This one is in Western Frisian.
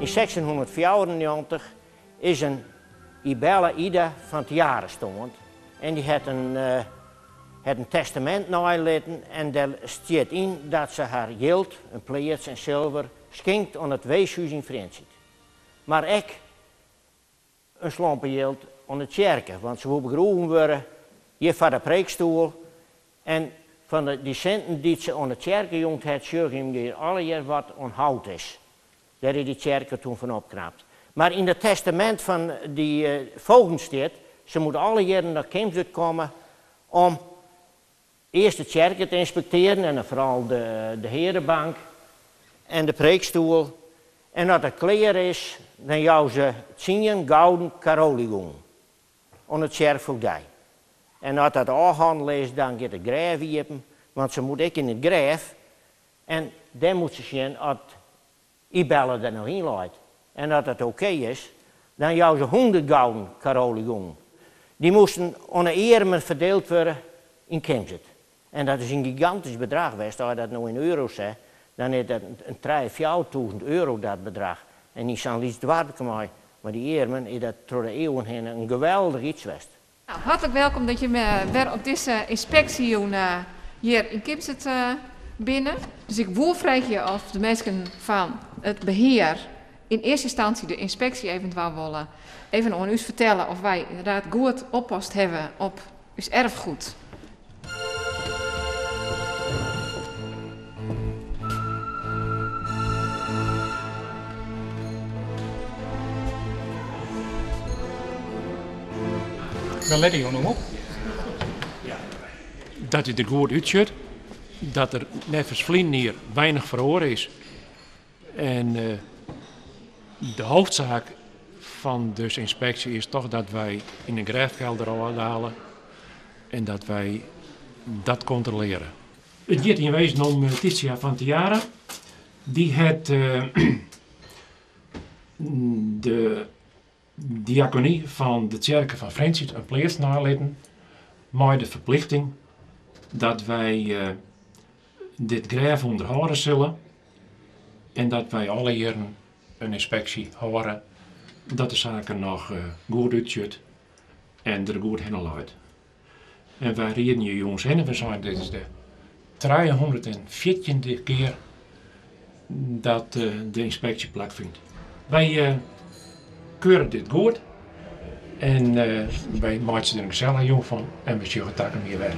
Yn 1694 is in Ibelle Ida fan Tiare stoarn en dy hat in hat in testamint neilitten en dêr stiet yn dat se har jild, in pleats en silver skinkt oan it weeshûs yn Frjentsjer. Mar ek in slompe jild oan de tsjerke, want se woe begroeven wurde hjir foar de preekstoel. En fan de dy sinten dy't se oan de tsjerke jûnd hat, sjogge jim hjir allegear wat oan hout is. Dêr is dy tsjerke toen fan opknapt. Mar yn it testamint fan dy voogden stiet, se moet alle jierren nei Kimswert komme om earst de tsjerke te ynspektearen en dan foaral de hearebank en de preekstoel. En as dat klear is, dan jouwe se tsien gouden Caroli-gûnen oan de tsjerkfogdij. En as dat ôfhannele is, dan giet it grêf iepen, want se moet ek yn it grêf en dêr moet se sjen oft Ibelle der noch yn leit. En as dat okee is, dan jouwe se 100 gouden Caroli-gûnen. Dy moasten oan 'e earmen ferdield wurde yn Kimswert. En dat is in gigantysk bedrach west. As je dat no yn euro's sette, dan is dat in trije, fjouwertûzen euro dat bedrach. En yn sa'n lyts doarpke mei dy earmen is dat troch de iuwen hinne in geweldich iets west. Nou, hartlik welkom dat jimme wer op dizze ynspeksjejûn hjir yn Kimswert binne. Dus ik woe freegje oft de minsken fan it behear yn earste ynstânsje de ynspeksje even dwaan wolle. Even oan ús fertelle oft wy ynderdaad goed oppast hawwe op ús erfgoed. Wêr lette jo no op? Dat it der goed útsjocht, dat der neffens ferline jier weinich feroare is. En de hoofdzaak fan dizze ynspeksje is toch dat wy yn de grêfkelder ôfdale en dat wy dat kontrolearje. It giet yn wezen om Titia van Tiara. Dy hat de diakony fan de tsjerke fan Frjentsjer in pleats neilitten mei de ferplichting dat wy dit grêf ûnderhâlde sille en dat wy alle jierren in ynspeksje hâlde dat de saak der noch goed útsjocht en der goed hinne leit. En wy rieden hjir jûns hinne, we seinen dit is de trijehûndertfjirtjinde kear dat de ynspeksje plakfynt. Wy keure dit goed en wy meitsje der in gesellige jûn fan en we sjogge takom jier wer.